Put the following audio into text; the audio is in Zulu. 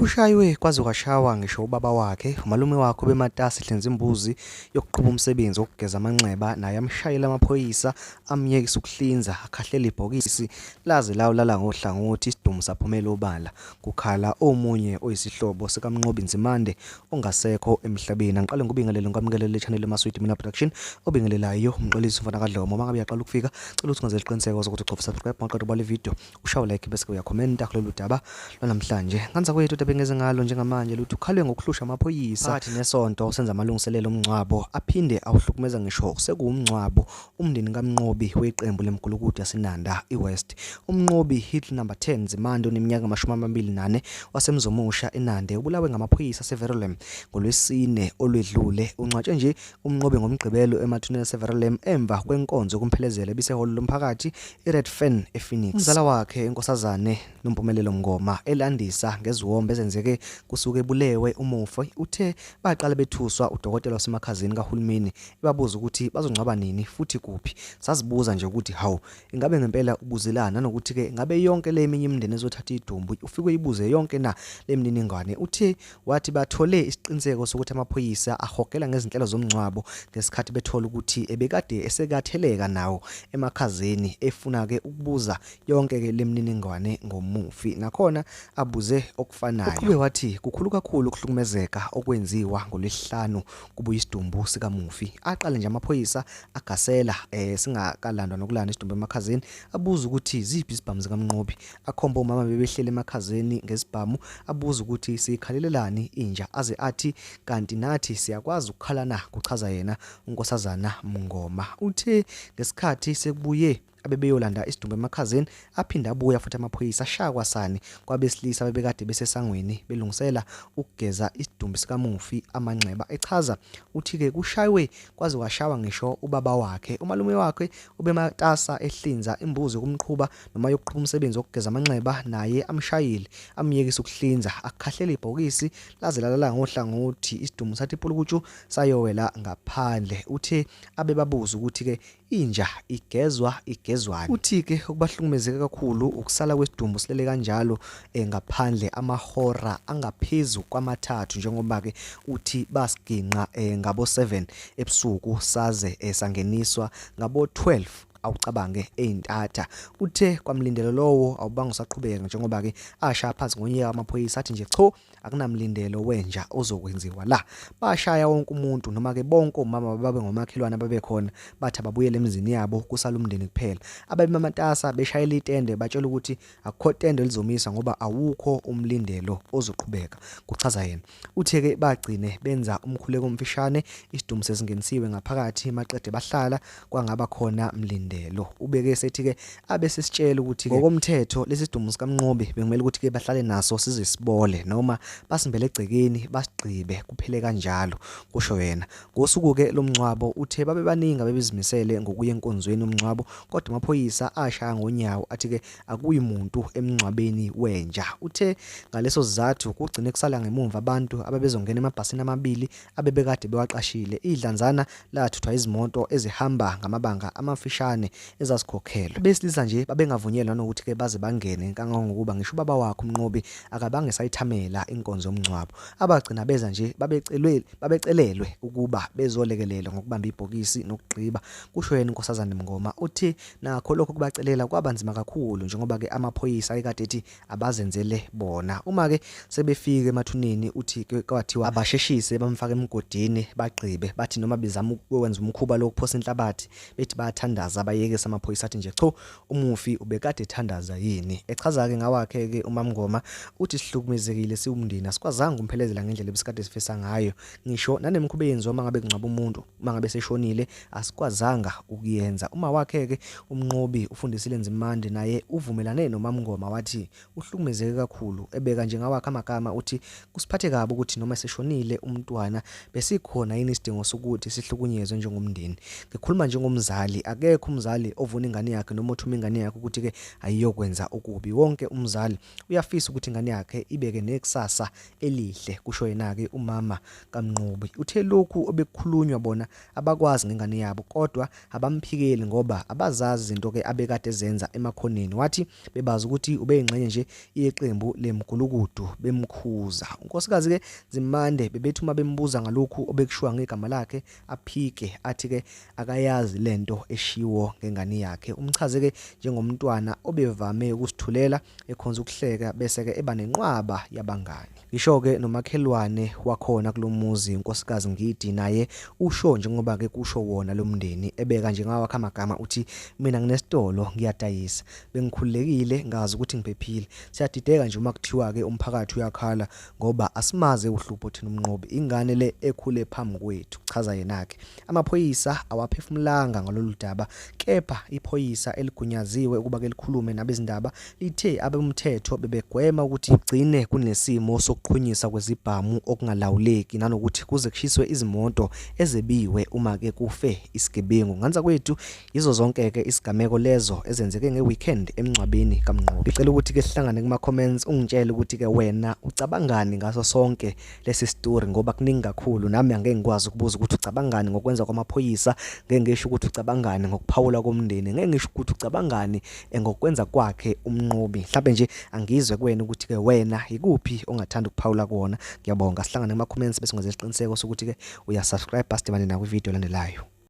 Ushaywe kwaze kwashawa ngisho ubaba wakhe, umalume wakhe obematasa ehlinza imbuzi yokuqhuba umsebenzi wokugeza amanxeba naye amshayela amaphoyisa amyekisa ukuhlinza akhahlela ibhokisi laze lawulala ngohlangothi isidumbu saphumela obala kukhala omunye oyisihlobo sikaMnqobi Nzimande ongasekho emhlabeni. Angiqale ngikubingelele ngikwamukele le channel eMaswidi Mina Production obingelelayo uMxolisi umfana kaDlomo. Uma ngabe uyaqala ukufika cela ukuthi ungenze isiqiniseko sokuthi ucofa subscribe mawuqeda ubala ivideo ushawe like bese uyakhomenta kulolu daba lwanamhlanje. Nganza kwethu udaba engeze ngalo njengamanje luthi ukhalwe ngokuhlusha amaphoyisa phakathi nesonto senza amalungiselelo omngcwabo aphinde awuhlukumeza ngisho sekuwumngcwabo umndeni kaMnqobi weqembu lemgulukudu yaseNanda iWest. UMnqobi Hitler number 10 Nzimande oneminyaka engamashumi 24 waseMzomusha eNande ubulawe ngamaphoyisa aseVerulam ngoLwesine olwedlule. Ungcwatshwe nje uMnqobi ngoMgqibelo emathuneni aseVerulam emva kwenkonzo yokumphelezela ebisehholo lomphakathi iRedfern ePhoenix. Umzala wakhe iNkosazane Nompumelelo Mngoma elandisa ngeziwombe ezenzeke kusuke ebulewe umufi uthe baqala bethuswa udokotela wasemakhazeni kahulumeni ebabuza ukuthi bazongcwaba nini futhi kuphi. Sazibuza nje ukuthi hawu ingabe ngempela ubuzelana nanokuthi-ke ngabe yonke le eminye imindeni ezothatha idumbu ufike uyibuze yonke na le mininingwane. Uthe wathi bathole isiqiniseko sokuthi amaphoyisa ahogela ngezinhlelo zomngcwabo ngesikhathi bethola ukuthi ebekade esekatheleka nawo emakhazeni efuna-ke ukubuza yonke-ke le mininingwane ngomufi. Nakhona abuze okufanayo. Uqhube wathi kukhulu kakhulu ukuhlukumezeka okwenziwa ngoLwesihlanu kubuya isidumbu sikamufi. Aqale nje amaphoyisa agasela singakalandwa nokulanda isidumbu emakhazeni abuza ukuthi ziphi izibhamu zikaMnqobi. Akhomba omama bebehleli emakhazeni ngezibhamu abuza ukuthi siyikhalelelani inja aze athi kanti nathi siyakwazi ukukhala na, kuchaza yena uNkosazana Mngoma. Uthe ngesikhathi sekubuye abebeyolanda isidumbu emakhazeni aphinde abuya futhi amaphoyisa ashaya kwasani kwabesilisa abebekade besesangweni belungisela ukugeza isidumbu sikamufi amanxeba. Echaza uthi-ke kushaywe kwaze kwashawa ngisho ubaba wakhe. Umalume wakhe ubematasa ehlinza imbuzi yokumqhuba noma yokuqhuba umsebenzi wokugeza amanxeba naye amshayile amyekisa ukuhlinza akhahlela ibhokisi laze lalala ngohlangothi isidumbu sathi pulukutshu sayowela ngaphandle. Uthe abebabuza ukuthi-ke inja igezwa igezwani. Uthi-ke okubahlukumezeke kakhulu ukusala kwesidumbu silele kanjalo ngaphandle amahora angaphezu kwamathathu njengoba-ke uthi basiginqa ngabo-7 ebusuku saze sangeniswa ngabo-12 awucabange eyintatha. Uthe kwamlindelo lowo awubanga usaqhubeka njengoba-ke ashaya phansi ngonyaka amaphoyisa athi nje cho akunamlindelo wenja ozokwenziwa la. Bashaya wonke umuntu noma-ke bonke omama babe ngomakhelwane ababekhona bathi ababuyele emizini yabo kusala umndeni kuphela. Ababematasa beshayela itende batshela ukuthi akukho tende elizomisa ngoba awukho umlindelo ozoqhubeka, kuchaza yena. Uthe-ke bagcine benza umkhuleko omfishane isidumbu sesingenisiwe ngaphakathi maqede bahlala kwangaba khona mlindelo. Ubeke esethi-ke abe sesitshela ukuthi ngokomthetho lesi sidumbu sikaMnqobi bekumele ukuthi-ke bahlale naso size sibole noma basimbele egcekeni basigqibe kuphele kanjalo, kusho yena. Ngosuku-ke lomngcwabo uthe babebaningi abebezimisele ngokuya enkonzweni yomngcwabo kodwa amaphoyisa ashaya ngonyawo athi-ke akuyi muntu emngcwabeni wenja. Uthe ngaleso sizathu kugcine kusala ngemumva abantu ababezongena emabhasini amabili abebekade bewaqashile. Idlanzana lathuthwa izimoto ezihamba ngamabanga amafishane ezazikhokhelwe. Abesilisa nje babengavunyelwa nanokuthi-ke baze bangene kangangokuba ngisho ubaba wakhe uMnqobi akabange esayithamela inkonzo yomngcwabo. Abagcina beza nje babecelwe babecelelwe ukuba bezolekelela ngokubamba ibhokisi nokugqiba, kusho yena uNkosazane Mngoma. Uthi nakho lokho kubacelela kwaba nzima kakhulu njengoba-ke amaphoyisa ayekade ethi abazenzele bona. Uma-ke sebefike emathuneni uthi kwathiwa abasheshise bamfake emgodini bagqibe, bathi noma bezama ukwenza umkhuba lo wokuphosa inhlabathi bethi bayathandaza bayekise amaphoyisa athi nje cho umufi ubekade ethandaza yini. Echaza-ke ngawakhe-ke uMaMngoma uthi sihlukumezekile siwumndeni asikwazanga ukumphelezela ngendlela ebesikade sifisa ngayo ngisho nanemikhuba eyenziwa uma ngabe kungcwaba umuntu uma ngabe seshonile asikwazanga ukuyenza. Uma wakhe-ke uMnqobi uFundisile Nzimande naye uvumelane noMaMngoma wathi uhlukumezeke kakhulu. Ebeka nje ngawakhe amagama uthi kusiphathe kabi ukuthi noma eseshonile umntwana besikhona yini isidingo sokuthi sihlukunyezwe njengomndeni. Ngikhuluma njengomzali akekho umzali. umzali ovuna ingane yakhe noma othuma ingane yakhe ukuthi-ke ayiyokwenza okubi. Wonke umzali uyafisa ukuthi ingane yakhe ibeke nekusasa elihle, kusho yena-ke umama kaMnqobi. Uthe lokhu obekukhulunywa bona abakwazi ngengane yabo kodwa abamphikeli ngoba abazazi izinto-ke abekade ezenza emakhoneni. Wathi bebazi ukuthi ubeyingxenye nje yeqembu lemgulukudu bemkhuza. Unkosikazi-ke Nzimande bebethi uma bembuza ngalokhu obekushiwa ngegama lakhe aphike athi-ke akayazi lento eshiwo ngengane yakhe. Umchaze-ke njengomntwana obevame ukusithulela ekhonza ukuhleka bese-ke eba nenqwaba yabangani. Ngisho-ke nomakhelwane wakhona kulo muzi uNkosikazi Ngidi naye usho njengoba-ke kusho wona lo mndeni. Ebeka nje ngawakhe amagama uthi, Mina nginesitolo ngiyadayisa. Bengikhululekile ngazi ukuthi ngiphephile. Siyadideka nje uma kuthiwa-ke umphakathi uyakhala ngoba asimazi ewuhlupho thina uMnqobi, ingane le ekhule phambi kwethu, kuchaza yena-ke. Amaphoyisa awaphefumulanga ngalolu daba kepha iphoyisa eligunyaziwe ukuba kelikhulume nabezindaba lithe abomthetho bebegwema ukuthi kugcine kunesimo sokuqhunyiswa kwezibhamu okungalawuleki nanokuthi kuze kushiswe izimoto ezebiwe uma-ke kufe isigebengu. Nganza kwethu yizo zonke-ke isigameko lezo ezenzeke nge-weekend emngcwabeni kaMnqobi. Ngicela ukuthi-ke sihlangane kuma-comments ungitshele ukuthi-ke wena ucabangani ngaso sonke lesi story ngoba kuningi kakhulu nami angeke ngikwazi ukubuza ukuthi ucabangani ngokwenza kwamaphoyisa ngeke ngisho ukuthi ucabangani ngokuphawula komndeni ngeke ngisho ukuthi ucabangani eh, ngokwenza kwakhe umnqobi mhlawumbe nje angizwe kuwena ukuthi ke wena ikuphi ongathanda ukuphawula kuwona ngiyabonga sihlangane kuma comments bese ngenza isiqiniseko sokuthi ke uyasubscribe asidibane nakwi video elandelayo.